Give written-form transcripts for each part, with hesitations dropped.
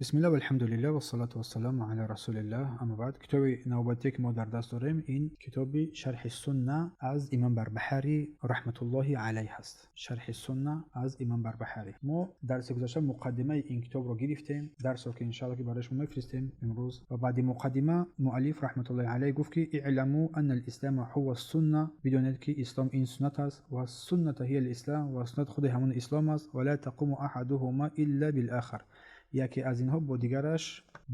Бисмиллаҳ, валҳамдулиллаҳ, вассалату вассаламу ала расулиллаҳ. Аммо баъд, китоби навбатие ки мо дар даст дорем, ин китоби Шарҳи Сунна аз Имом Барбаҳарӣ раҳматуллоҳи алайҳ ҳаст. Шарҳи Сунна аз Имом Барбаҳарӣ. Мо дарси гузашта муқаддимаи ин китобро гирифтем, дарсро ки иншааллоҳ ки барои шумо мефиристем имрӯз. Ва баъди муқаддима муаллиф раҳматуллоҳи алайҳ гуфт ки иъляму анна ал-ислама ҳува сунна, бидонед ки ислом ин суннат аст, ва сунната ҳия ал-ислам, ва суннат худи ҳамон ислом аст, ва ла тақуму аҳадуҳума илла бил-ахар, яке аз инҳо бо дигараш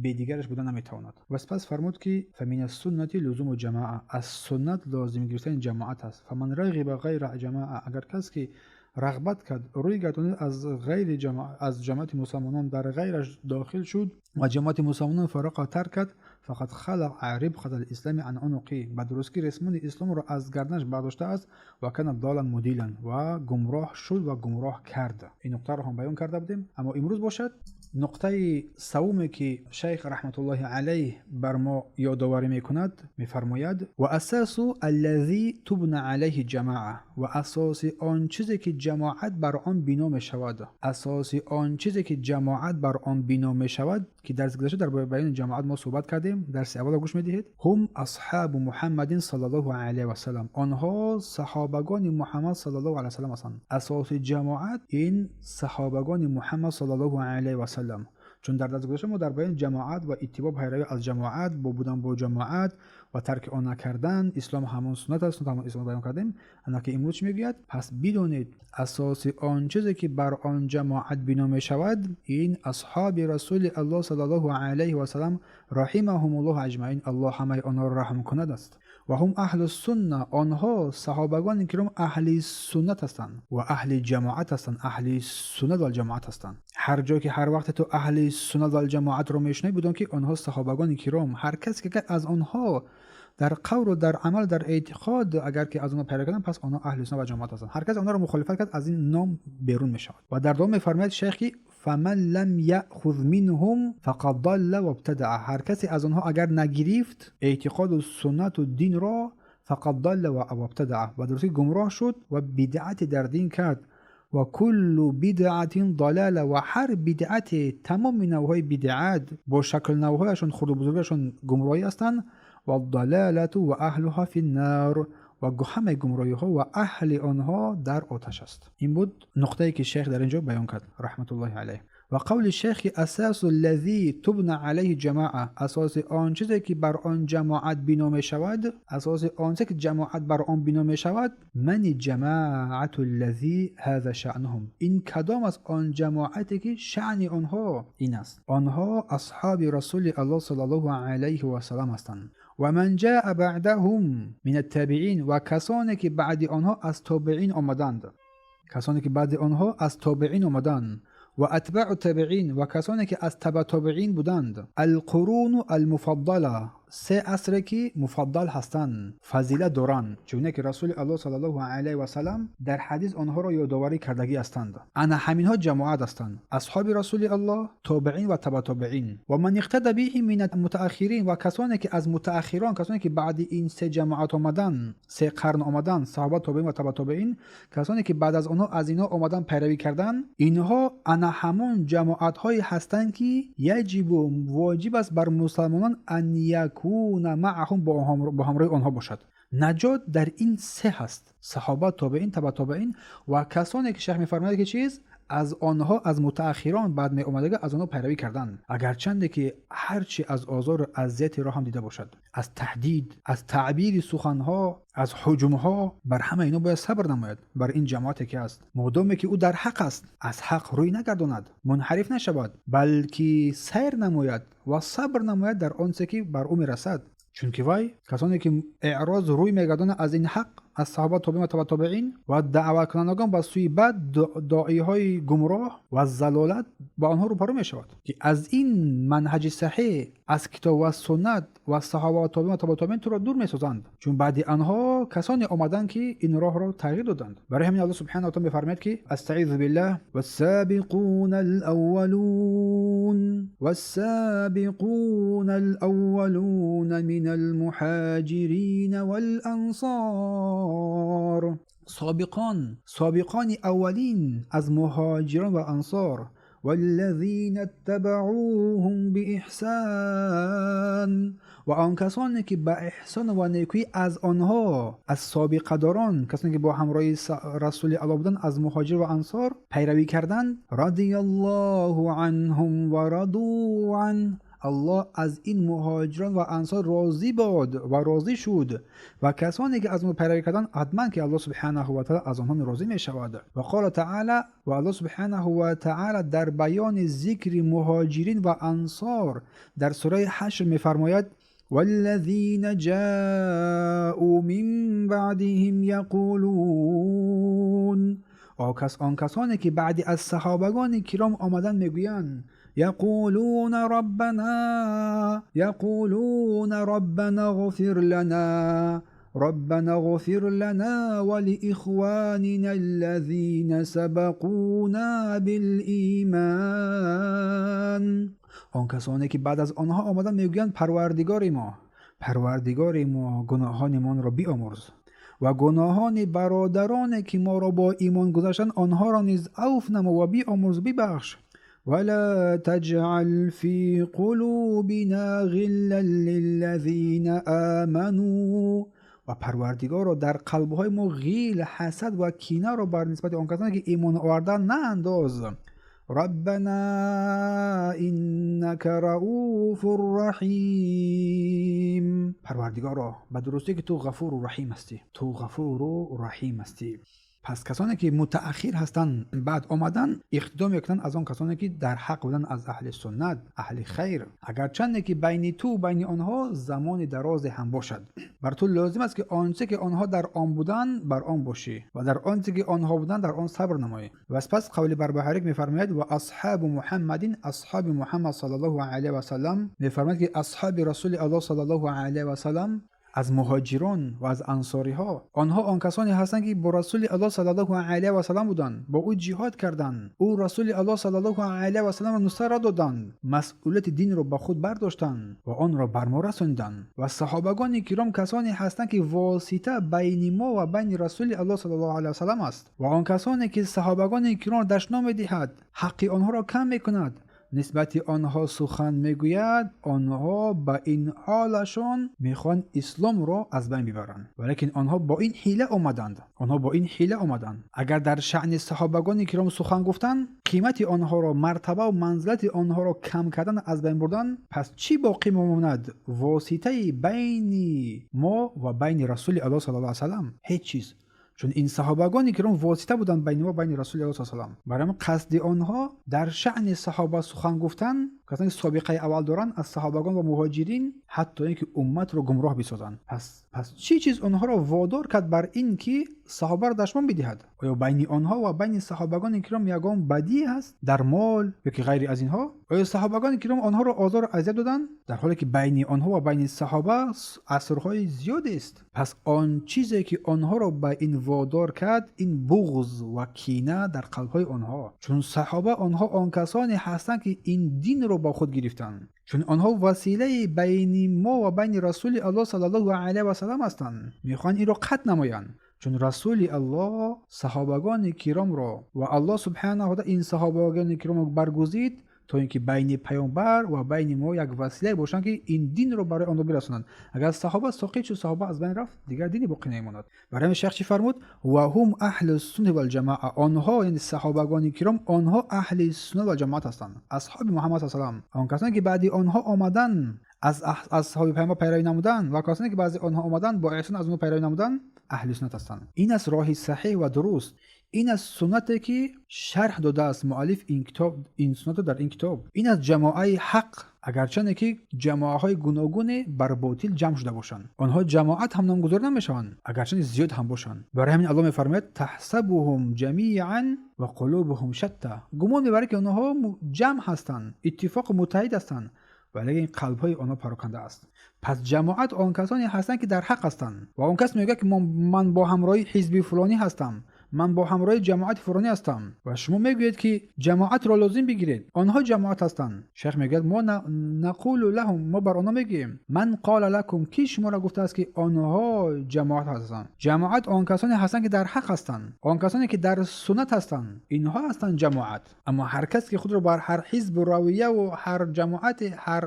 бе дигараш буда наметавонад. Ва сипас фармуд ки фамина суннати лузуму ҷамоа, аз суннат лозим гирифтани ҷамоат аст. Фаман рағиба ғайра ҷамоа, агар кас ки рағбат кард, рӯй гардонид аз ғайри ҷамоа, аз ҷамоати мусалмонон дар ғайраш дохил шуд ва ҷамоати мусалмонон фароқа тарк кард, фақат халаъа рибқата алислами ан унуқи, ба дурустӣ ресмони исломро аз гарданаш бардоштааст, ва кана долан мудилан, ва гумроҳ шуд ва гумроҳ кард. Ин нуқтаро ҳам баён карда будем. Аммо имрӯз бошад нуқтаи саввуме ки шайх раҳматуллоҳи алайҳ бар мо ёдоварӣ мекунад, мефармояд: ва асасу аллазӣ тубна алайҳи ҷамоа, ва асоси он чизе ки ҷамоат бар он бино мешавад, асоси он чизе ки ҷамоат бар он бино мешавад, ки дарси гузашта дар бораи баёни ҷамоат мо суҳбат кардем, дарси аввалро гӯш медиҳед. Ҳум асҳобу муҳаммадин саллаллоҳу алайҳи васаллам, онҳо саҳобагони Муҳаммад саллаллоҳу алайҳи васаллам ҳастанд. Асоси ҷамоат ин саҳобагони Муҳаммад саллаллоҳу алайҳи васаллам. Чун дар дарси гузашта мо дар баёни ҷамоат ва иттибоъ, пайравӣ аз ҷамоат, бо будан бо ҷамоат ва тарки он накардан, ислом ҳамон суннат аст, суннат ҳамон ислом баён кардем. Ана ки имрӯз чӣ мегӯяд? Пас бидонед, асоси он чизе ки бар он ҷамоат бино мешавад, ин асҳоби расули Аллоҳ саллаллоҳу алайҳи васаллам раҳимаҳумуллоҳ аҷмаин, Аллоҳ ҳамаи онҳоро раҳм кунад аст. Ва ҳум аҳлу сунна, онҳо саҳобагони киром аҳли суннат ҳастанд ва аҳли ҷамоат ҳастанд, аҳли суннат вал ҷамоат ҳастанд. Ҳар ҷое ки ҳар вақте ту аҳли суннат вал ҷамоатро мешунавӣ, бидон ки онҳо саҳобагони киром. Ҳар касе ки аз онҳо дар қавлу дар амал, дар эътиқод агар ки аз онҳо пайравӣ карданд, пас онҳо аҳли суннат ва ҷамоат ҳастанд. Ҳар касе онҳоро мухолифат кард, аз ин ном берун мешавад. Ва дар давом мефармояд шайх ки фаман лам яъхуз минҳум фақад далла вабтадаъ, ҳар касе аз онҳо агар нагирифт эътиқоду суннату динро, фақад далла вабтадаъ, ва дурустӣ гумроҳ шуд ва бидъате дар дин кард. Ва куллу бидъатин далала, ва ҳар бидъате, тамоми навъҳои бидъат бо шакл навъҳояшон, хурду бузургашон гумроҳӣ ҳастанд. Ва далалату ва аҳлуҳа фи ннар, ва ҳамаи гумроҳиҳо ва аҳли онҳо дар оташ аст. Ин буд нуқтае ки шайх дар ин ҷо баён кард раҳматуллоҳи алайҳ. Ва қавли шайх ки асасу аллазӣ тубна алайҳи ҷамоа, асоси он чизе ки бар он ҷамоат бино мешавад, асоси он чизе ки ҷамоат бар он бино мешавад, мани ҷамоату аллазӣ ҳаза шаънуҳум, ин кадом аст он ҷамоате ки шаъни онҳо ин аст? Онҳо асҳоби расули Аллоҳ саллаллоҳу алайҳи васаллам ҳастанд. Ва ман ҷаа баъдаҳум мин аттабиин, ва касоне ки баъди онҳо аз тобеин омаданд, касоне ки баъди онҳо аз тобеин омаданд, ва атбаъу табиин, ва касоне ки аз таба тобеин буданд, алқуруну алмуфаддала, се асре ки муфаддал ҳастанд, фазилат доранд, чуне ки расули Аллоҳ саллаллоҳу алайҳи васаллам дар ҳадис онҳоро ёдоварӣ кардагӣ ҳастанд. Ана ҳаминҳо ҷамоат ҳастанд: асҳоби расули Аллоҳ, тобеин ва таба тобеин. Ва ман иқтада биҳим мин мутааххирин, ва касоне ки аз мутааххирон, касоне ки баъди ин се ҷамоат омаданд, се қарн омаданд, саҳоба, тобеин ва таба тобеин, касоне ки баъд аз онҳо аз инҳо омадан пайравӣ карданд, инҳо ана ҳамон ҷамоатҳое ҳастанд ки яҷибу, воҷиб аст бар мусалмонон, ан якуна маъаҳум, бо ҳамроҳи онҳо бошад. Наҷот дар ин се ҳаст: саҳоба, тобеин, таба тобеин ва касоне ки шайх мефармояд ки чиз аз онҳо аз мутааххирон баъд меомадага аз онҳо пайравӣ карданд, агарчанде ки ҳарчи аз озору азияти роҳ ҳам дида бошад, аз таҳдид, аз таъбири суханҳо, аз ҳуҷумҳо, бар ҳама ино бояд сабр намояд. Бар ин ҷамоате ки аст, модоме ки ӯ дар ҳақ аст, аз ҳақ рӯй нагардонад, мунҳариф нашавад, балки сайр намояд ва сабр намояд дар он чизе ки бар ӯ мерасад. Чунки вай касоне ки эъроз рӯй мегардонад аз ин ҳақ, аз саҳоба, тобеин ва таба тобеин, ва даъваткунандагон ба сӯи бад, доиҳои гумроҳ ва залолат, ба онҳо рӯбарӯ мешавад ки аз ин манҳаҷи саҳеҳ, аз китоб ва суннат ва саҳоба ва тобеин ва таба тобеин туро дур месозанд, чун баъди анҳо касоне омаданд ки ин роҳро тағйир доданд. Барои ҳамин Аллоҳ субҳанаҳу ва таъала мефармояд ки астаизу биллаҳ: вассабиқуна алаввалун, вассабиқуна алаввалуна мин алмуҳоҷирина валансор, собиқон, собиқони аввалин аз муҳоҷирон ва ансор. والذین اتبعوهم بإحسان و آن کسانی که به احسان و نیکی از آنها، از سابقه داران، کسانی که با همراهی رسول الله بودند، از مهاجر و انصار پیروی کردند، رضی الله عنهم و رضوا عنه، الله از این مهاجران و انصار راضی باد و راضی شد و کسانی که از آنها پیروی کردند حتما که الله سبحانه و تعالی از آنها راضی می شود. و قال تعالی، و الله سبحانه و تعالی در بیان ذکر مهاجرین و انصار در سوره حشر می فرماید والذین جاءوا من بعدهم یقولون، آن کسانی که بعد از صحابگان کرام آمدن میگویند یقولون ربنا اغفر لنا ربنا اغفر لنا ولإخواننا الذين سبقونا بالإيمان. آن کسانی که بعد از آنها آمدن میگویند پروردگار ما گناهانمان را بیامرز و گناهان برادرانی که ما را با ایمان گذاشتند آنها را نیز عفو نما و بیامرز، ببخش. ولا تجعل في قلوبنا غلا للذین آمنوا، و پروردگار را در قلبهای ما غیل، حسد و کینه را بر نسبت آن کسانی که ایمان آوردن نه انداز. ربنا انک رؤوف رحیم، پروردگارا به درستی که تو غفور و رحیم هستی، تو غفور و رحیم هستی. پس کسانی که متأخر هستند، بعد آمدن، اقتدا میکنند از آن کسانی که در حق بودن، از اهل سنت، اهل خیر، اگرچند که بین تو و بین آنها زمان دراز هم باشد. بر تو لازم است که آنچه که آنها در آن بودن بر آن باشی و در آنچه که آنها بودن در آن صبر نمایی. و سپس قول بربهاری میفرماید و اصحاب محمد، اصحاب محمد صلی الله علیه و سلم، میفرماید که اصحاب رسول الله صلی الله علیه و سلم از مهاجران و از انصاری ها، آنها آن کسانی هستند که با رسول الله صلی الله علیه و سلم بودند، با او جهاد کردند، او رسول الله صلی الله علیه و سلم را نصرت دادند، مسئولیت دین را به خود برداشتند و آن را بر ما رساندند. و صحابگان کرام کسانی هستند که واسطه بین ما و بین رسول الله صلی الله علیه و سلم است. و آن کسانی که صحابگان کرام را دشنام می‌دهد، حق آنها را کم می‌کند، نسبت آنها سخن میگوید، آنها به این حالشان میخوان اسلام را از بین ببرند، ولیکن آنها با این حیله آمدند، آنها با این حیله آمدند. اگر در شأن صحابگان کرام سخن گفتن، قیمت آنها را، مرتبه و منزلت آنها را کم کردن، از بین بردن، پس چی باقی میماند؟ واسطه بین ما و بین رسول الله صلی الله علیه و سلم هیچ چیز. چون این صحابگان کرام واسطه بودند بین ما بین رسول الله صلی الله علیه و سلم. برای قصد آنها در شأن صحابه سخن گفتن، کسانی که سابقه اول دارند از صحابگان و مهاجرین، حتی اینکه امت را گمراه بسازند. پس چی چیز آنها را وادار کرد بر این که صحابه را دشمن بدهد؟ آیا بین آنها و بین صحابگان کرام یگان بدی هست در مال یا که غیر از اینها؟ آیا صحابگان کرام آنها را آزار و اذیت دادند، در حالی که بین آنها و بین صحابه عصرهای زیاد است؟ پس آن چیزی که آنها را به این وادار کرد، این بغض و کینه در قلبهای آنها. چون صحابه آنها آن کسانی هستند که این دین را با خود گرفتند، چون آنها وسیله بین ما و بین رسول الله صلی الله علیه و سلم هستند، میخوان این را قطع نمایند. چون رسول الله صحابگان کرام را و الله سبحانه و تعالی این صحابگان کرام را برگزید تا اینکه بین پیامبر و بین ما یک وسیله باشند که این دین رو برای آنها برسانند. اگر صحابه ساقط شد، صحابه از بین رفت، دیگر دینی باقی نمیماند. برای همین شیخ چی فرمود؟ و هم اهل السنه و الجماعه، آنها یعنی صحابگان کرام، آنها اهل سنت و جماعت هستند، اصحاب محمد صلی الله علیه و سلم. آن کسانی که بعدی آنها آمدن از اصحاب پیامبر پیروی نمودن و کسانی که بعضی آنها آمدن با احسان از آنها پیروی نمودن، اهل سنت هستند. این است راه صحیح و درست. این از سنتی که شرح داده است مؤلف این کتاب، این سنت در این کتاب. این از جماعه حق، اگرچه که جماعه های گوناگون بر باطل جمع شده باشند، آنها جماعت هم نامگذار نمیشوند، اگرچه زیاد هم باشند. برای همین الله میفرماید تحسبهم جمیعا و قلوبهم شتى، گمان میبره که آنها جمع هستند، اتفاق متحد هستند، ولی این قلب های آنها پراکنده است. پس جماعت آن کسانی هستند که در حق هستند و آن کس میگه که من با همراهی حزب فلانی هستم، Ман бо ҳамроҳи ҷамоати фуронӣ ҳастам ва шумо мегӯед, ки ҷамоатро лозим бигиред, онҳо ҷамоат ҳастанд. Шайх мегӯяд мо нақулу лаҳум, мо бар онҳо мегӯем ман қола лакум, ки шуморо гуфтааст, ки онҳо ҷамоат ҳастанд? Ҷамоат он касоне ҳастанд, ки дар ҳақ ҳастанд, он касоне ки дар суннат ҳастанд, инҳо ҳастанд ҷамоат. Аммо ҳар кас ки худро бар ҳар ҳизбу равия ва ҳар ҷамоате ҳар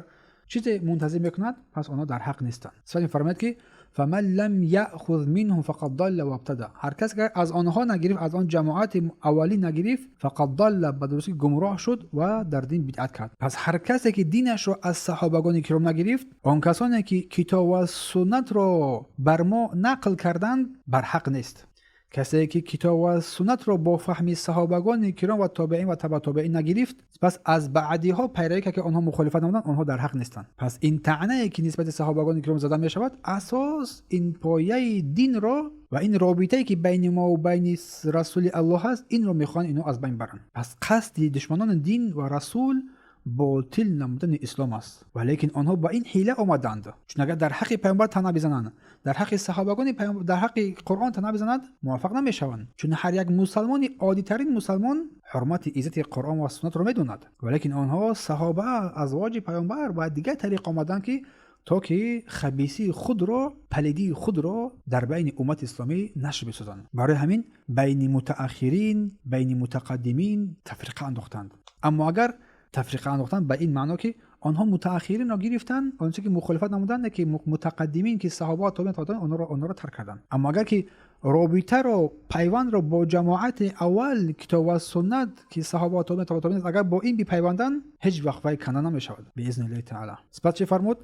чизе мунтазир мекунад, пас онҳо дар ҳақ нестанд. Сипас мефармояд, ки فمن لم يأخذ منهم فقد ضل وابتدع. هر کس که از آنها نگرفت، از آن جماعت اولی نگرفت، فقد ضل، به درستی گمراه شد و در دین بدعت کرد. پس هر کسی که دینش را از صحابگان کرام نگرفت، آن کسانی که کتاب و سنت را بر ما نقل کردند، بر حق نیست. کسی که کتاب و سنت را با فهم صحابگان کرام و تابعین و تبع تابعین نگرفت، پس از بعدی ها پیروی که آنها مخالفت نمودند، آنها در حق نیستند. پس این طعنه که نسبت صحابگان کرام زده می شود، اساس این پایه دین را و این رابطه‌ای که بین ما و بین رسول الله هست، این را میخوان اینو از بین برند. پس قصد دشمنان دین و رسول باطل نمودن اسلام است، ولیکن آنها با این حیله آمدند. چون اگر در حق پیامبر تنه بزنند، در حق صحابگان پیامبر، در حق قرآن تنه بزنند، موفق نمیشوند. چون هر یک مسلمان، عادی ترین مسلمان، حرمت عزت قرآن و سنت را میدوند. ولیکن آنها صحابه، ازواج پیامبر و دیگر طریق آمدند که تا که خبیثی خود را، پلیدی خود را در بین امت اسلامی نشر بسازند. برای همین بین متأخرین، بین متقدمین تفریقه انداختند. اما اگر تفریقه انداختن به این معنا که آنها متأخرین را گرفتن، آنچه که مخالفت نمودند، که متقدمین که صحابه و تابعین آنها را ترک کردند. اما اگر که رابطه را، پیوند را با جماعت اول کتاب و سنت که صحابه و تابعین تابع تابعین، اگر با این بپیوندن، هیچ وقت وی کنده نمیشود باذن الله تعالی. سپس چه فرمود؟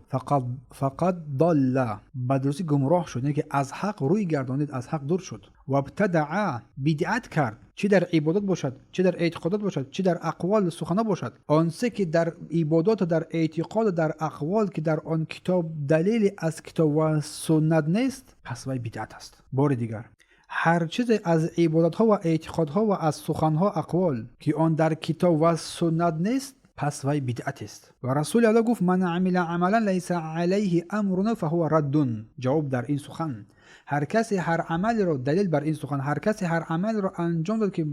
فقد ضل، به درستی گمراه شد، یعنی که از حق روی گردانید، از حق دور شد. و ابتدع، بدعت کرد، چه در عبادت باشد، چه در اعتقادات باشد، چه در اقوال سخنان باشد. آنچه که در عبادات و در اعتقاد و در اقوال که در آن کتاب دلیل از کتاب و سنت نیست، پس وی بدعت است. بار دیگر هر چیز از عبادت ها و اعتقادها و از سخنها اقوال که آن در کتاب و سنت نیست، پس وی بدعت است. و رسول الله گفت من عمل عملا لیس علیه امرنا فهو رد. جواب در این سخن، هر کسی هر عمل را، دلیل بر این سخن، هر کسی هر عمل را انجام داد که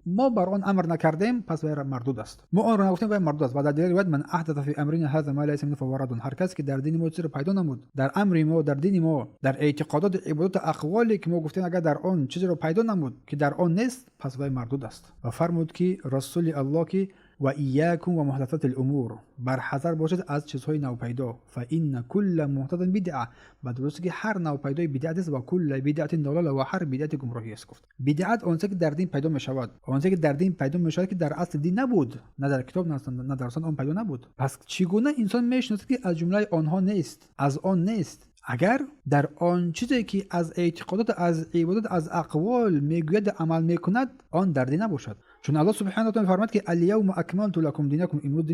ما بر آن امر نکردیم، پس وی مردود است. ما آن را نگفتیم، وی مردود است. و در دیگر روایت من احدث فی امرنا هذا ما لیس منه فهو رد. هر کسی که در دین ما چیزی را پیدا نمود، در امر ما، در دین ما، در اعتقادات، عبادات، اقوالی که ما گفتیم، اگر در آن چیزی را پیدا نمود که در آن نیست، پس وی مردود است. و فرمود که رسول الله که و ایاکم و محدثات الامور، بر حذر باشید از چیزهای نوپیدا، فان کل محدث بدعه، و درسته که هر نوپیدای بدعت است، و کل بدعت ضلاله، و هر بدعت گمراهی است. گفت بدعت آنچه که در دین پیدا می شود، آنچه که در دین پیدا می شود که در اصل دین نبود، نه در کتاب، نه در سنت آن پیدا نبود. پس چگونه انسان میشناسد که از جمله آنها نیست، از آن نیست؟ اگر در آن چیزی که از اعتقادات، از عبادات، از اقوال میگوید عمل میکند، آن در دین نباشد. چون الله سبحانه و تعالی می‌فرماید که الیوم اکملت لکم دینکم، امروز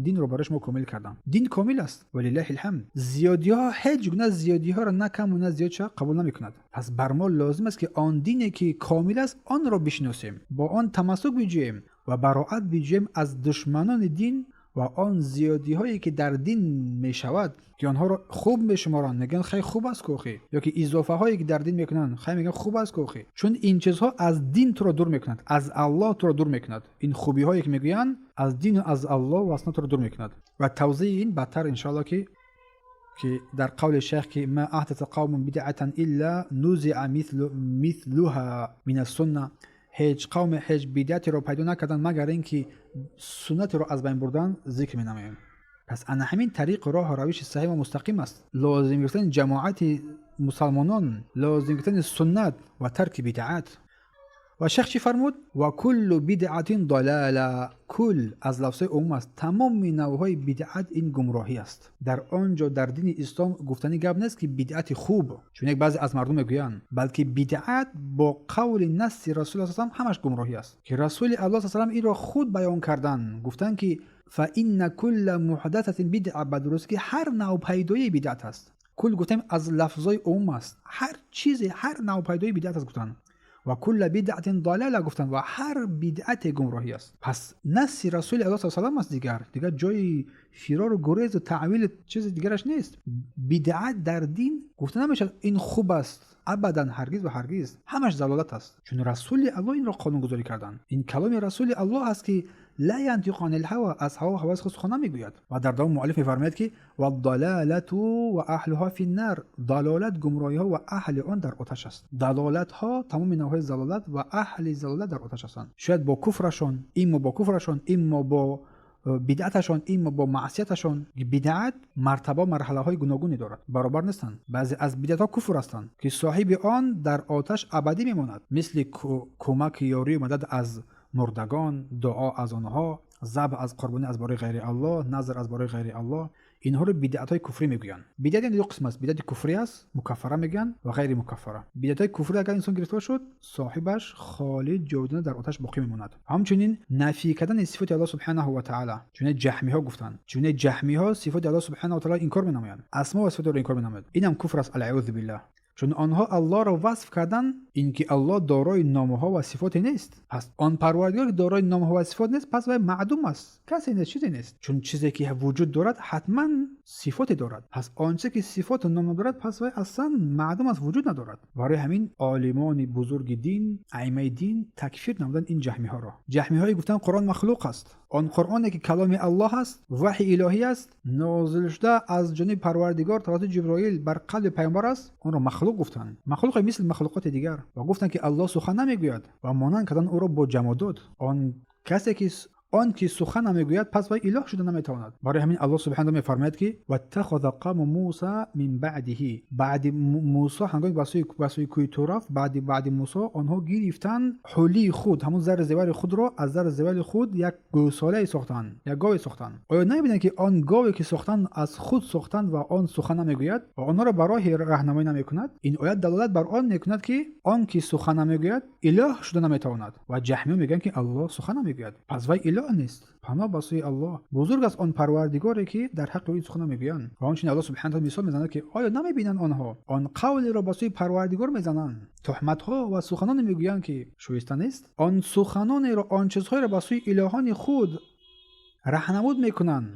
دین رو برای شما کامل کردم. دین کامل است ولله الحمد. زیادی ها، هیچ گونه زیادی ها را نه کم و نه زیاد شا قبول نمی‌کند. پس بر ما لازم است که آن دینی که کامل است آن را بشناسیم، با آن تمسک بجوییم و براعت بجوییم از دشمنان دین و آن زیادی هایی که در دین می شود که آنها را خوب می شمارند، میگن خیلی خوب است کوخی، یا که اضافه هایی که در دین میکنن خیلی میگن خوب است کوخی. چون این چیزها از دین تو را دور میکند، از الله تو را دور میکند. این خوبی هایی که میگویند از دین و از الله و از تو را دور میکند. و توضیح این بدتر ان شاء الله که در قول شیخ که ما احدث قوم بدعة الا نزع مثلها من السنه، هیچ قوم هیچ بدعتی را پیدا نکردند مگر اینکه سنت را از بین بردن ذکر می‌نماییم. پس انا همین طریق راه و روش صحیح و مستقیم است. لازم گرفتن جماعت مسلمانان، لازم گرفتن سنت و ترک بدعت. و شیخ چی فرمود؟ و کل بدعت ضلاله. کل از لفظ عموم است، تمام نوع‌های بدعت این گمراهی است. در آنجا در دین اسلام گفتنی گپ نیست که بدعت خوب، چون یک بعضی از مردم میگویند، بلکه بدعت با قول نص رسول الله صلی الله علیه و همش گمراهی است که رسول الله صلی الله علیه و این را خود بیان کردن، گفتن که فان کل محدثه بدعه، به که هر نوع پیدایی بدعت است. کل گفتیم از لفظای عموم است، هر چیزی هر نوع پیدایی بدعت است گفتن. Ва кулла бидъатин далала гуфтанд ва ҳар бидъате гумроҳӣ аст. Пас насси Расули Аллоҳ саллаллоҳу алайҳи васаллам аст, дигар ҷои фирору гурезу таъвили чизи дигараш нест. Бидъат дар дин гуфта намешавад ин хуб аст, абадан, ҳаргиз ва ҳаргиз, ҳамаш залолат аст. Чун Расули Аллоҳ инро қонунгузорӣ карданд. Ин каломи Расули Аллоҳ аст ки ла янтиқу анил ҳава, аз ҳаво ҳавас худ сухан намегӯяд. Ва дар давом муаллиф мефармояд ки ваддалалату ва аҳлуҳа финнар, далолат, гумроҳиҳо ва аҳли он дар оташ аст. Далолатҳо, тамоми навъҳои залолат ва аҳли залолат дар оташ ҳастанд. Шояд бо куфрашон, иммо бо куфрашон, иммо бо бидъаташон, иммо бо маъсияташон. Бидъат мартаба, марҳалаҳои гуногуне дорад, баробар нестанд. Баъзе аз бидъатҳо куфр ҳастанд ки соҳиби он дар оташ абадӣ мемонад, мисли кӯмаки ёрию мадад аз мурдагон, дуо аз онҳо, забҳ аз қурбонӣ аз бораи ғайри Аллоҳ, назр аз бораи ғайри Аллоҳ. Инҳоро бидъатҳои куфрӣ мегӯянд. Бидъат ду қисм аст: бидъати куфрӣ аст, мукаффара мегӯянд, ва ғайри мукаффара. Бидъатҳои куфрӣ агар инсон гирифтор шуд, соҳибаш холид ҷовидона дар оташ боқӣ мемонад. Ҳамчунин нафӣ кардани сифоти Аллоҳ субҳанаҳу ва таъала, чуне ҷаҳмиҳо гуфтанд, чуне ҷаҳмиҳо сифоти Аллоҳ субҳанаҳу ва таъала инкор менамоянд, асмо ва сифотро инкор менамоянд. Инам куфр аст, алъаузу биллаҳ. Чун онҳо Аллоҳро васф карданд ин ки Аллоҳ дорои номҳо ва сифоте нест. Пас он Парвардигор ки дорои номҳо ва сифот нест, пас вай маъдум аст, касе нест, чизе нест. Чун чизе ки вуҷуд дорад ҳатман сифоте дорад. Пас он чизе ки сифоту ном надорад, пас вай аслан маъдум аст, вуҷуд надорад. Барои ҳамин олимони бузурги дин, аимаи дин такфир намуданд ин ҷаҳмиҳоро. Ҷаҳмиҳое гуфтанд Қуръон махлуқ аст. Он Қуръоне ки каломи Аллоҳ аст, ваҳи илоҳӣ аст, нозил шуда аз ҷониби Парвардигор тавассути Ҷиброил бар қалби пайғамбар аст, онро махлуқ гуфтанд. Махлуқе мисли махлуқоти дигар. Ва гуфтанд ки Аллоҳ сухан намегӯяд ва монанд карданд ӯро бо ҷамодот. Он касе ки он ки сухан намегӯяд, пас вай илоҳ шуда наметавонад. Барои ҳамин Аллоҳ субҳанаҳу мефармояд ки ваттахаза қавму Муса мин баъдиҳи, баъди Мусо ҳангоми ба сӯи кӯҳи Тур рафт, баъди Мусо онҳо гирифтанд ҳулии худ, ҳамон зарри зевари худро, аз зарри зевари худ як гӯсолае сохтанд, як гове сохтанд. Оё намебинанд ки он гове ки сохтанд аз худ сохтанд ва он сухан намегӯяд ва онҳоро ба роҳи раҳнамоӣ намекунад? Ин оят далолат бар он мекунад ки он ки сухан намегӯяд илоҳ шуда наметавонад. Ва ҷаҳмиҳо мегӯянд ки Аллоҳ сухан намегӯяд, пас вай илоҳ нест. Паноҳ ба сӯи Аллоҳ. Бузург аст он Парвардигоре ки дар ҳаққи ӯ ин сухан мегӯянд. Ва ҳамчунин Аллоҳ субҳанаҳу таъала мисол мезанад ки оё намебинанд онҳо он қавлеро ба сӯи Парвардигор мезананд, туҳматҳо ва суханоне мегӯянд ки шоиста нест. Он суханонеро, он чизҳоеро ба сӯи илоҳони худ раҳнамуд мекунанд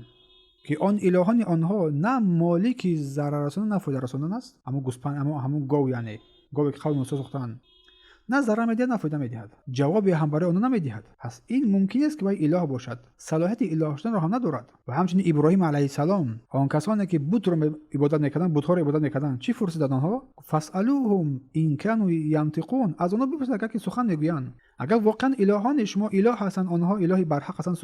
ки он илоҳони онҳо на молики зараррасонан, на фоидарасонан аст. Ҳамон гӯспанд, ҳамон гов, яъне гове ки қавми Мусо сохтанд, на зарар медиҳад, на фоида медиҳад, ҷавобе ҳам барои онҳо намедиҳад. Пас ин мумкин нест ки вай илоҳ бошад, салоҳияти илоҳ шуданро ҳам надорад. Ва ҳамчунин Иброҳим алайҳиссалом, он касоне ки бутро ибодат мекарданд, бутҳоро ибодат мекарданд, чӣ пурсиданд онҳо? Фасалуҳум ин кану янтиқун, аз онҳо бипурсед агар ки сухан мегӯянд. Агар воқеан илоҳони шумо илоҳ ҳастанд, онҳо илоҳи барҳақ ҳастанд,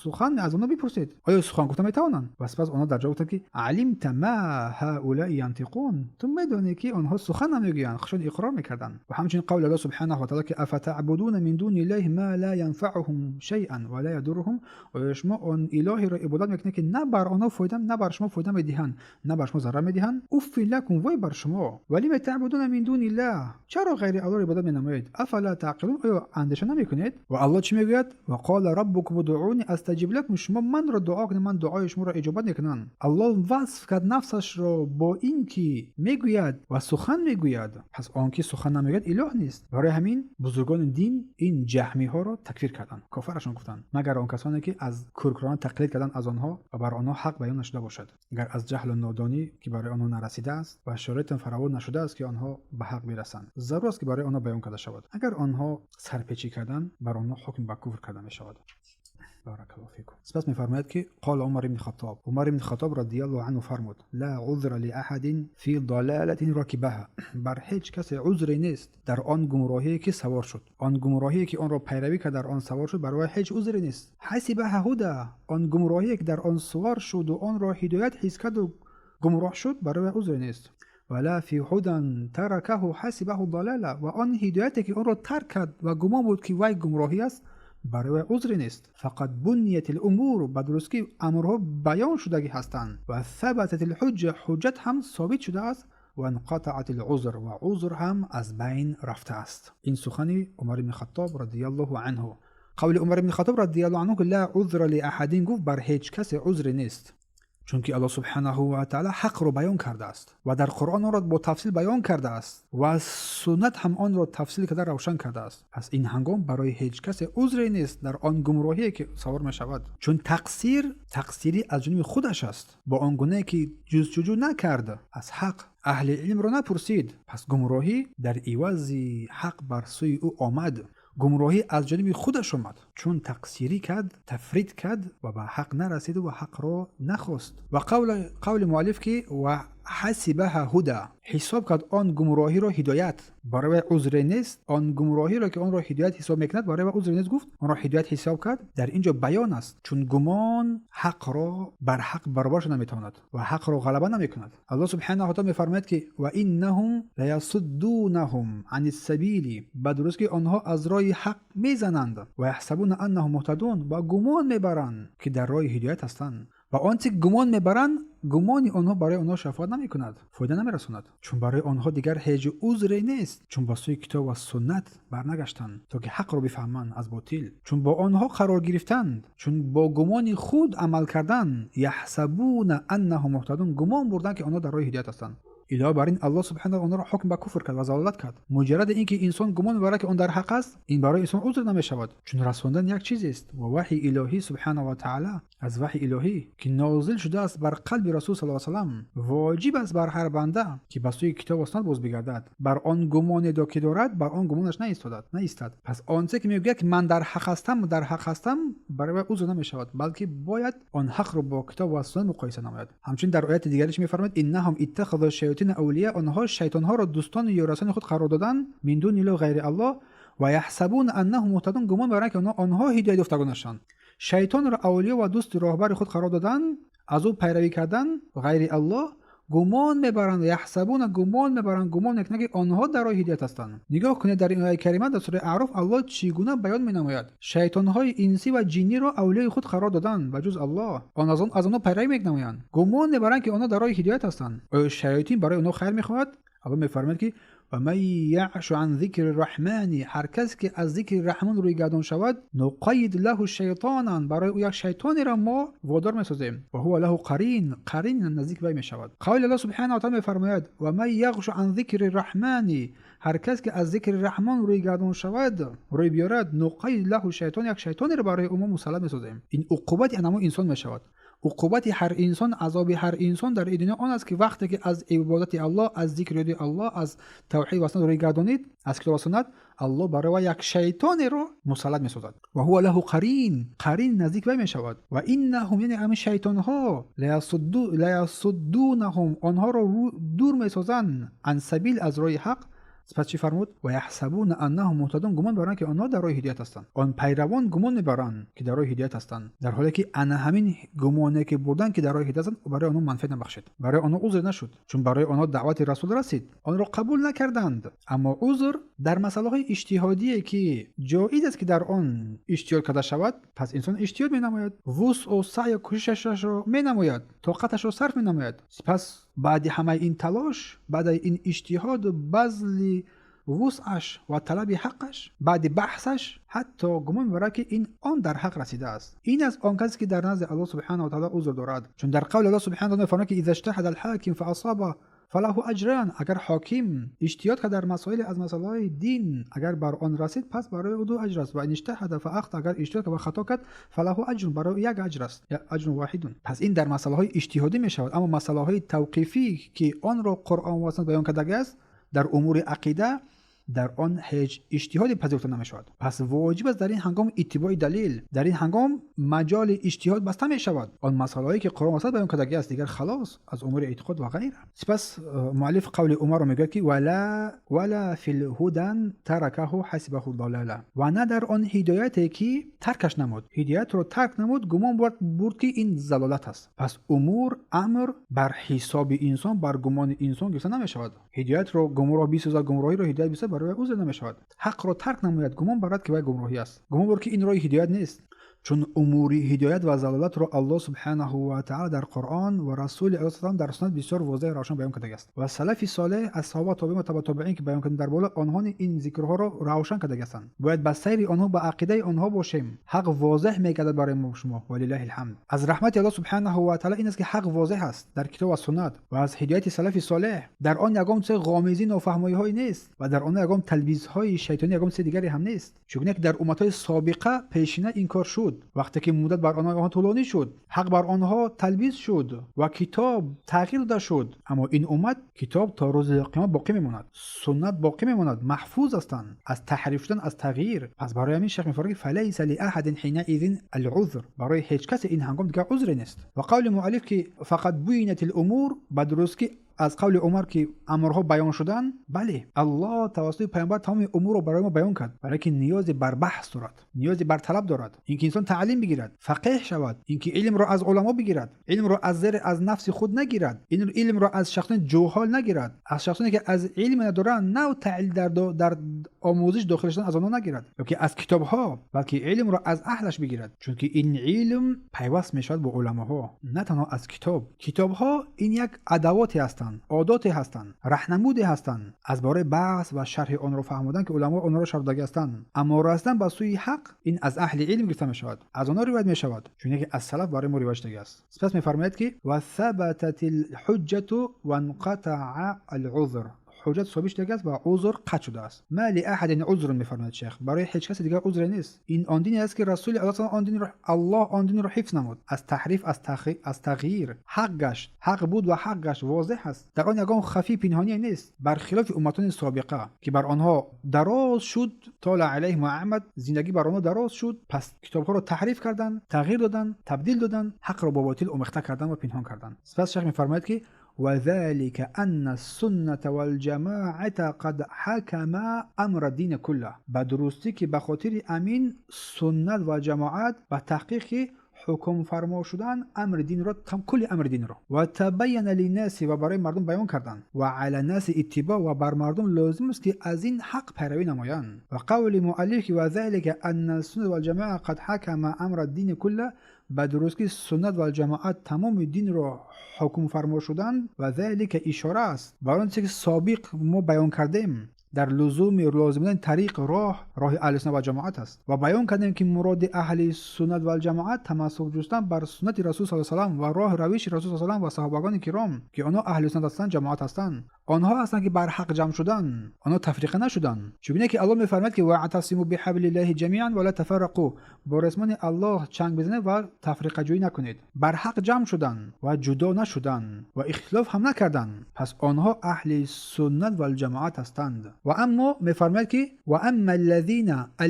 сухан аз онҳо бипурсед, оё сухан гуфта метавонанд? Ва сипас онҳо дар ҷавоб гуфтанд ки алимта ма ҳаулаи янтиқун, ту медонӣ ки онҳо сухан намегӯянд, худшон иқрор мекарданд. Ва ҳамчунин қавли Аллоҳ субҳанаҳу ва таъала ки афатаъбудуна мин дуни иллаҳи ма ла янфаъуҳум шайъан ва ла ядурруҳум, оё шумо он илоҳеро ибодат мекунед ки на бар онҳо фоида, на бар шумо фоида медиҳанд, на бар шумо зарар медиҳанд? Уффин лакум, вой бар шумо. Ва лима таъбудуна мин дуни иллаҳ, чаро ғайри Аллоҳро ибодат менамоед? Афала таъқилун, оё андеша намекунед? Ва Аллоҳ чӣ мегӯяд? Ва қола раббукум удъуни астаҷиб лакум, шумо манро дуо кунед, ман дуои шуморо иҷобат мекунам. Аллоҳ васф кард нафсашро бо ин ки мегӯяд ва сухан мегӯяд. Пас он ки сухан намегӯяд илоҳ нест. Барои ҳамин бузургони дин ин ҷаҳмиҳоро такфир карданд, кофарашон гуфтанд, магар он касоне ки аз кӯркӯрона тақлид карданд аз онҳо ва бар онҳо ҳақ баён нашуда бошад. Агар аз ҷаҳлу нодонӣ ки барои онҳо нарасидааст ва шароитам фаровон нашудааст ки онҳо ба ҳақ бирасанд, зарур аст ки барои онҳо баён карда шавад. Агар онҳо сарпечӣ карданд, бар онҳо ҳукм ба куфр карда мешавад. Баракаллоҳу фикум. Сипас мефармояд ки қол Умар ибни Хаттоб, Умар ибни Хаттоб радиаллоҳу анҳу фармуд: ла узра лиаҳадин фи далалатин ракибаҳа, бар ҳеҷ касе узре нест дар он гумроҳие ки савор шуд, он гумроҳие ки онро пайравӣ кард, дар он савор шуд, барои ҳеҷ узре нест. Ҳасибаҳа ҳуда, он гумроҳие ки дар он сувор шуду онро ҳидоят ҳис карду гумроҳ шуд, барои узре нест. Вала фи ҳудан таракаҳу ҳасибаҳу далала, ва он ҳидояте ки онро тарк кард ва гумон буд ки вай гумроҳӣ аст, барои вай узре нест. Фақат бунияти лумур, ба дурустӣ амрҳо баён шудагӣ ҳастанд, ва сабатат лҳуҷҷа, ҳуҷҷат ҳам собит шудааст, ва инқатаат лузр, ва узр ҳам аз байн рафтааст. Ин сухани Умар ибни Хаттоб радиаллоҳу анҳу. Қавли Умар ибни Хаттоб радиаллоҳу анҳу ки ла узра лиаҳадин гуфт, бар ҳеҷ касе узре нест. Чунки Аллоҳ субҳанаҳу ва таъала ҳақро баён кардааст ва дар Қуръон онро бо тафсил баён кардааст ва суннат ҳам онро тафсил карда равшан кардааст. Пас ин ҳангом барои ҳеҷ касе узре нест дар он гумроҳие ки савор мешавад, чун тақсир тақсирӣ аз ҷониби худаш аст. Бо он гунае ки ҷустуҷӯ накард, аз ҳақ аҳли илмро напурсид, пас гумроҳӣ дар ивази ҳақ бар сӯи ӯ омад. Гумроҳӣ аз ҷониби худаш омад, чун тақсирӣ кард, тафрид кард ва ба ҳақ нарасиду ва ҳақро нахост. Ва қавли муаллиф ки ва ҳасибаҳа ҳуда, ҳисоб кард он гумроҳиро ҳидоят, барои вай узре нест. Он гумроҳиро ки онро ҳидоят ҳисоб мекунад, барои вай узре нест, гуфт онро ҳидоят ҳисоб кард. Дар ин ҷо баён аст, чун гумон ҳақро бар ҳақ баробар шуда наметавонад ва ҳақро ғалаба намекунад. Аллоҳ субҳанаҳу ва таъала мефармояд ки ва иннаҳум лаясуддунаҳум ани ссабили, ба дуруст ки онҳо аз роҳи ҳақ мезананд, ва яҳсабуна аннаҳум муҳтадун, ва гумон мебаранд ки дар роҳи ҳидоят ҳастанд. Ва он чи гумон мебаранд, гумони онҳо барои онҳо шафоат намекунад, фоида намерасонад, чун барои онҳо дигар ҳеҷ узре нест, чун ба сӯи китоб ва суннат барнагаштанд то ки ҳақро бифаҳманд аз ботил, чун бо онҳо қарор гирифтанд, чун бо гумони худ амал карданд. Яҳсабуна аннаҳум муҳтадун, гумон бурданд ки онҳо дар роҳи ҳидоят ҳастанд. Илова бар ин, Аллоҳ субҳана онҳоро ҳукм ба куфр кард ва залолат кард. Муҷарради ин ки инсон гумон мебарад ки он дар ҳақ аст, ин барои инсон узр намешавад, чун расондан як чизест ва ваҳйи илоҳӣ субҳана ва таъала, аз ваҳйи илоҳӣ ки нозил шудааст бар қалби расул саллаллоҳу алайҳи васаллам, воҷиб аст бар ҳар банда ки ба сӯи китоб ва суннат боз бигардад. Бар он гумоне ки дорад, бар он гумонаш наистад. Пас онче ки мегӯяд ки ман дар ҳақ ҳастам, дар ҳақ ҳастам, барои вай узр намешавад, балки бояд он ҳақро бо китоб ва суннат муқоиса намояд. Ҳамчунин дар ояти дигариш мефармояд: иннаҳум иттахазу шаётина авлия, онҳо шайтонҳоро дӯстону ёрасони худ қарор доданд, мин дуниллоҳ, ғайри Аллоҳ, ва яҳсабуна аннаҳум муҳтадун, гумон мебаранд ки онҳо ҳидоят ёфтагон ҳастанд. Шайтонро авлиё ва дӯсти роҳбари худ қарор додан, аз ӯ пайравӣ кардан ғайри Аллоҳ, гумон мебаранд, яҳсабуна, гумон мебаранд, гумон мекунанд ки онҳо дар роҳи ҳидоят ҳастанд. Нигоҳ кунед, дар ин ояи карима дар сураи Аъроф Аллоҳ чӣ гуна баён менамояд: шайтонҳои инсӣ ва ҷинниро авлиёи худ қарор доданд ба ҷуз Аллоҳ, аз онҳо пайравӣ менамоянд, гумон мебаранд ки онҳо дар роҳи ҳидоят ҳастанд. Оё шаётин барои онҳо хайр мехоҳад? Аллоҳ мефармояд ки ва ман яъшу ан зикри раҳмани, ҳар кас ки аз зикри раҳмон рӯйгардон шавад, нуқайид лаҳу шайтонан, барои ӯ як шайтонеро мо водор месозем, ва ҳува лаҳу қарин, қарин наздик вай мешавад. Қавли Аллоҳ субҳанаҳу ва таъала мефармояд: ва ман яғшу ан зикри раҳмани, ҳар кас ки аз зикри раҳмон рӯйгардон шавад, рӯй биёрад, нуқайид лаҳу шайтон, як шайтонеро барои ӯ мо мусаллат месозем. Ин уқубати анамо инсон мешавад. Уқубати ҳар инсон, азоби ҳар инсон дар ин дунё он аст ки вақте ки аз ибодати Аллоҳ, аз зикри ёди Аллоҳ, аз тавҳид ва суннат рӯй гардонид, аз китоб ва суннат, Аллоҳ барои вай як шайтонеро мусаллат месозад. Ва ҳува лаҳу қарин, қарин наздик вай мешавад. Ва иннаҳум, яъне ҳамин шайтонҳо, лаясуддунаҳум, онҳоро дур месозанд, ан сабил, аз роҳи ҳақ. Сипас чӣ фармуд? Ва яҳсабуна аннаҳум муҳтадун, гумон мебаранд ки онҳо дар роҳи ҳидоят ҳастанд. Он пайравон гумон мебаранд ки дар роҳи ҳидоят ҳастанд, дар ҳоле ки ана ҳамин гумоне ки бурданд ки дар роҳи ҳидоят ҳастанд, барои онҳо манфиат набахшид, барои онҳо узр нашуд, чун барои онҳо даъвати расул расид, онро қабул накарданд. Аммо узр дар масъалаҳои иҷтиҳодие ки ҷоиз аст ки дар он иҷтиҳод карда шавад, пас инсон иҷтиҳод менамояд, вусъу саъю кӯшишашро менамояд, тоқаташро сарф менамояд. Сипас баъди ҳамаи ин талош, баъди ин иҷтиҳоду базли вусъаш ва талаби ҳаққаш, баъди баҳсаш, ҳатто гумон мебарад ки ин он дар ҳақ расидааст. Ин аст он касе ки дар назди Аллоҳ субҳанаҳу ва таъала узр дорад, чун дар қавли Аллоҳ субҳанаҳу ва таъала мефармояд ки иза иҷтаҳада алҳоким фаасаба фалаҳу аҷран, агар ҳоким иҷтиҳод кард дар масоиле аз масъалаҳои дин, агар бар он расид, пас барои ӯ ду аҷр аст. Ва ин иҷтаҳада фаахта, агар иҷтиҳод кард ва хато кард, фалаҳу аҷрун, барои ӯ як аҷр аст, аҷрун воҳидун. Пас ин дар масъалаҳои иҷтиҳодӣ мешавад. Аммо масъалаҳои тавқифӣ ки онро Қуръон ва суннат баён кардагиаст дар умури ақида, дар он ҳеҷ иҷтиҳоде пазируфта намешавад. Пас воҷиб аст дар ин ҳангом иттибои далил. Дар ин ҳангом маҷоли иҷтиҳод баста мешавад. Он масъалаҳое ки Қуръон ва суннат баён кардагиаст дигар халос, аз умури эътиқод ва ғайра. Сипас муаллиф қавли Умарро мегӯяд ки вала фил ҳудан таракаҳу ҳасибаҳу далала, ва на дар он ҳидояте ки таркаш намуд, ҳидоятро тарк намуд, гумон бурд ки ин залолат аст. Пас умур, амр бар ҳисоби инсон, бар гумони инсон гирифта намешавад. Ҳидоятро гумроҳ бисозад, гумроҳиро ҳидоят бисозад, барои узр намешавад. Ҳақро тарк намояд, гумон барад ки вай гумроҳӣ аст, гумон бурд ки ин роҳи ҳидоят нест. Чун умури ҳидоят ва залолатро Аллоҳ субҳанаҳу ва таъала дар Қуръон ва Расули Аллоҳ саллаллоҳу дар суннат бисёр возеҳ ва равшан баён кардагиаст. Ва салафи солеҳ аз саҳоба, тобеин ва табаъ тобеин, ки баён кардем дар боло, онҳо ин зикрҳоро равшан кардагиастанд. Бояд ба сайри онҳо, ба ақидаи онҳо бошем. Ҳақ возеҳ мегардад барои мо шумо. Валиллаҳил ҳамд. Аз раҳмати Аллоҳ субҳанаҳу ва таъала ин аст, ки ҳақ возеҳ аст дар китоб ва суннат ва аз ҳидояти салафи солеҳ. Дар он ягон чиз ғомизӣ, нофаҳмоиҳое нест ва дар он ягон талбисҳои шайтонӣ, ягон чиз дигаре ҳам нест. Чунки дар умматҳои собиқа пешина ин кор шуд. Вақте ки муддат бар онҳо тӯлонӣ шуд, ҳақ бар онҳо талбис шуд ва китоб тағйир дода шуд. Аммо ин уммат китоб то рӯзи қиёмат боқӣ мемонад, суннат боқӣ мемонад, маҳфуз ҳастанд аз таҳриф шудан, аз тағйир. Пас барои ҳамин шайх мефармояд, ки фалайса лиаҳадин ҳинаизин алъузр, барои ҳеҷ касе ин ҳангом дигар узре нест. Ва қавли муаллиф, ки фақат буйинат алумур, ба дурустӣ аз қавли Умар, ки амрҳо баён шуданд, бале, Аллоҳ тавассути паёмбар тамоми умурро барои мо баён кард, валекин ниёзе бар баҳс дорад, ниёзе бар талаб дорад, инки инсон таълим бигирад, фақеҳ шавад, инки илмро аз уламо бигирад, илмро аз зери аз нафси худ нагирад, ин илмро аз шахсони ҷуҳол нагирад, аз шахсоне ки аз илм надоранд, нав таълим дар омӯзиш дохил шудан аз онҳо нагирад, ё ки аз китобҳо, балки илмро аз аҳлаш бигирад, чунки ин илм пайваст мешавад бо уламоҳо, на танҳо аз китоб. Китобҳо ин як адавоте ҳастанд, одоте ҳастанд, раҳнамуде ҳастанд аз бораи баҳс ва шарҳи онро фаҳмодан, ки уламо онро шарҳ додагӣ ҳастанд. Аммо расидан ба сӯи ҳақ ин аз аҳли илм гирифта мешавад, аз онҳо ривоят мешавад, чун яке аз салаф барои мо ривоят шудагӣ аст. Сипас мефармояд, ки ва сабатат алҳуҷҷату ванқатаа алъузр, ҳуҷҷат собит шудагиаст ва узр қатъ шудааст. Ма лиаҳадин узрун, мефармояд шайх, барои ҳеҷ касе дигар узре нест. Ин он дине аст, ки Расули Аллоҳ он динро, Аллоҳ он динро ҳифз намуд аз таҳриф, аз тағйир. Ҳақ гашт, ҳақ буд ва ҳақ гашт, возеҳ аст, дар он ягон хафӣ пинҳоние нест, бархилофи умматони собиқа, ки бар онҳо дароз шуд, тола алайҳим амад, зиндагӣ бар онҳо дароз шуд, пас китобҳоро таҳриф карданд, тағйир доданд, табдил доданд, ҳақро бо ботил омехта карданд ва пинҳон карданд. Сипас шайх мефармояд, ки وذلك أن السنة والجماعة قد حكما أمر الدين كله، ба дурустӣ, ки ба хотири амин суннат ва ҷамоат ба таҳқиқи ҳукмфармо шудан амри динро, кулли амри динро, ва табайяна линнаси, ва барои мардум баён карданд, ва ала наси иттибоъ, ва бар мардум лозим аст, ки аз ин ҳақ пайравӣ намоянд. Ва қавли муаллиф, ки وذلك أن السنة والجماعة قد حكما أمر الدين كله, ба дурустӣ суннат ва ҷамоат тамоми динро ҳукмфармо шуданд, ва ذلك ишора аст бар он чизе, ки собиқ мо баён кардем дар лузуми лозим будани тариқ, роҳ, роҳи аҳли суннат ва ҷамоат аст. Ва баён кардем, ки муроди аҳли суннат вал ҷамоат тамассук ҷустан бар суннати Расул саллаллоҳу алайҳи васаллам ва роҳи равиши Расул саллаллоҳу алайҳи васаллам ва саҳобагони киром, ки онҳо аҳли суннат ҳастанд, ҷамоат ҳастанд. Онҳо ҳастанд, ки бар ҳақ ҷамъ шуданд, онҳо тафриқа нашуданд. Чунки ки Аллоҳ мефармояд, ки واعتصموا بحبل الله جميعا ولا تفرقوا, бо ресмони Аллоҳ чанг бизанед ва тафриқаҷӯӣ накунед. Бар ҳақ ҷамъ шуданд ва ҷудо нашуданд ва ихтилоф ҳам накарданд, пас онҳо аҳли суннат валҷамоат ҳастанд. Ва аммо мефармояд, ки وأما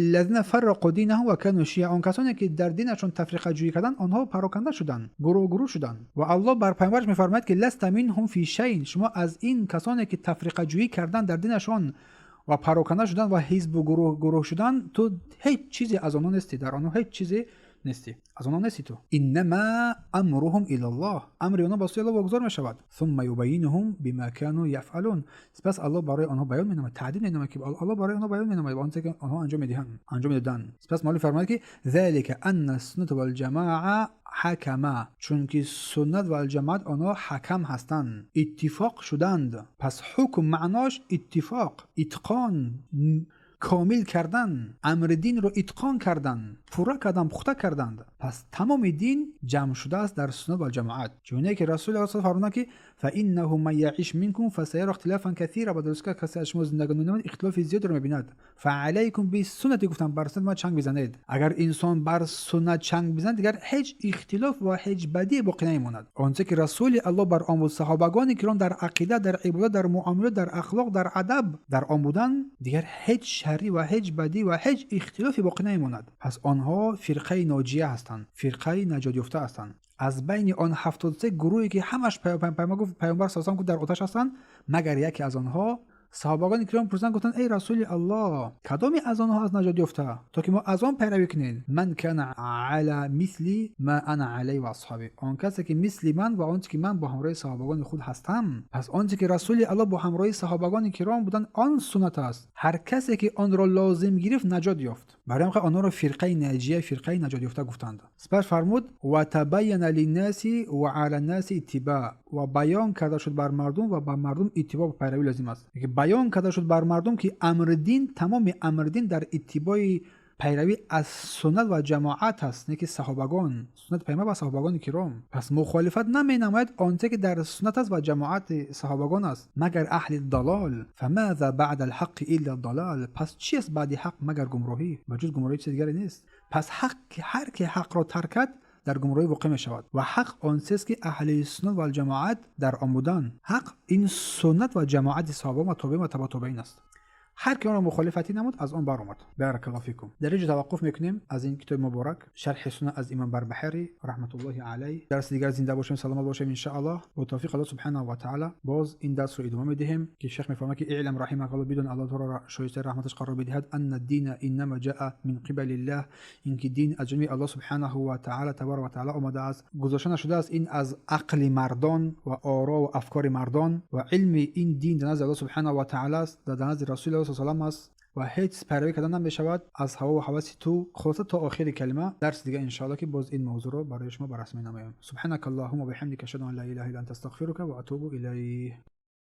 الذين فرقوا دينهم وكانوا شيعا, он касоне ки дар динашон тафриқаҷӯӣ карданд, онҳо пароканда шуданд, гурӯҳ гурӯҳ шуданд. Ва Аллоҳ бар паёмбараш мефармояд, ки لست منهم في شيء, шумо аз ин касоне ки тафриқаҷӯӣ карданд дар динашон ва пароканда шуданд ва ҳизбу гурӯҳ гурӯҳ шуданд, ту ҳеҷ чизе аз онҳо нестӣ, дар онҳо ҳеҷ чизе нестӣ, аз онҳо нестӣ ту. إنما أمرهم إلى الله, амри онҳо ба сӯи Аллоҳ вогузор мешавад. ثم ينبئهم بما كانوا يفعلون, сипас Аллоҳ барои онҳо баён менамояд, таъдил менамояд, ки Аллоҳ барои онҳо баён менамояд он чизе, ки онҳо анҷом медиҳанд, анҷом медоданд. Сипас муаллиф фармояд, ки ذلك أن السنة والجماعة حكما, чунки суннат ва ҷамоат онҳо ҳакам ҳастанд, иттифоқ шуданд. Пас ҳукм маънош иттифоқ, итқон, комил кардан, амри динро итқон кардан, пурра кардан, пухта карданд. Пас тамоми дин ҷамъ шудааст дар суннат ва ҷамоат, чуне ки Расули Аллоҳ фармуданд, ки فإنه من يعش منكم فسيرى اختلافا كثيرا, ба дурустӣ касе аз шумо зиндагӣ менамояд, ихтилофи зиёдеро мебинад. فعليكم بسنتي, гуфтанд, бар суннати ман чанг бизанед. Агар инсон бар суннат чанг бизанад, дигар ҳеҷ ихтилоф ва ҳеҷ бадие боқӣ намемонад. Он чизе ки Расули Аллоҳ бар он буд, саҳобагони киром дар ақида, дар ибодат, дар муомилот, дар ахлоқ, дар адаб дар он буданд, дигар ҳеҷ шаррӣ ва ҳеҷ бадӣ ва ҳеҷ ихтилофе боқӣ намемонад. Пас онҳо фирқаи ноҷия ҳастанд, фирқаи наҷотёфта ҳастанд аз байни он 73 гурӯҳе, ки ҳамаш Паёмбар саллаллоҳу гуфт, дар оташ ҳастанд, магар яке аз онҳо. Саҳобагони киром пурсиданд, гуфтанд: «Эй Расули Аллоҳ, кадоме аз онҳо аз наҷот ёфта, то ки мо аз он пайравӣ кунем?» من كان على مثل ما أنا عليه وأصحابي, он касе ки мисли ман ва он че ки ман бо ҳамроҳи саҳобагони худ ҳастам. Пас он че ки Расули Аллоҳ бо ҳамроҳи саҳобагони киром буданд, он суннат аст. Ҳар касе ки онро лозим гирифт, наҷот ёфт. Барои ҳамин онҳоро фирқаи наҷия, фирқаи наҷот ёфта гуфтанд. Сипас фармуд: ва табайяна линнаси ва ала ннаси иттибоъ, ва баён карда шуд бар мардум ва ба мардум иттибоъ ва пайравӣ лозим аст. Баён карда шуд бар мардум ки амри дин, тамоми амри дин дар иттибои пайравӣ аз суннат ва ҷамоат аст, не ки саҳобагон, суннати паёмбар ва саҳобагони киром. Пас мухолифат наменамояд он чӣ ки дар суннат аст ва ҷамоати саҳобагон аст, магар аҳли далол. Фамаза баъда алҳаққи илла далол, пас чӣ аст баъди ҳақ магар гумроҳӣ? Ба ҷуз гумроҳӣ чизи дигаре нест. Пас ҳақ, ҳар ки ҳақро тарк кард, дар гумроҳӣ воқеъ мешавад. Ва ҳақ он чиз ки аҳли суннат ва ҷамоат дар он буданд. Ҳақ ин суннат ва ҷамоати саҳоба ва тобеин ва таба тобеин аст. Ҳар ки онро мухолифатӣ намуд, аз он баромад. Баракаллоҳу фикум. Дар инҷо таваққуф мекунем аз ин китоби муборак Шарҳи сунна аз имом Барбаҳарӣ раҳматуллоҳи алайҳ. Дарси дигар зинда бошем, саломат бошем, иншааллоҳ. Бо тавфиқ Аллоҳ субҳанаҳу ва таъала боз ин дарсро идома медиҳем, ки шайх мефармояд ки اعلم رحمك الله, бидон, Аллоҳ туро шоистаи раҳматаш қарор бидиҳад, أن الدين إنما جاء من قبل الله, инки дин аз ҷониби Аллоҳ субҳанаҳу ва таъала, табарак ва таъала омадааст, гузошта нашудааст ин аз ақли мардон ва оро ва афкори мардон, ва илми ин дин дар назди Аллоҳ субҳанаҳу ва таъала аст, дар назди Расули Аллоҳ салам аст ва ҳеҷ пайравӣ карда намешавад аз ҳаво ва ҳаваси ту. Хулоса, то охири калима, дарси дига иншоалло, ки боз ин мавзӯъро барои шумо баррасӣ менамоям. سبحانك اللهم وبحمدك، أشهد أن لا إله إلا أنت، أستغفرك وأتوب إليك.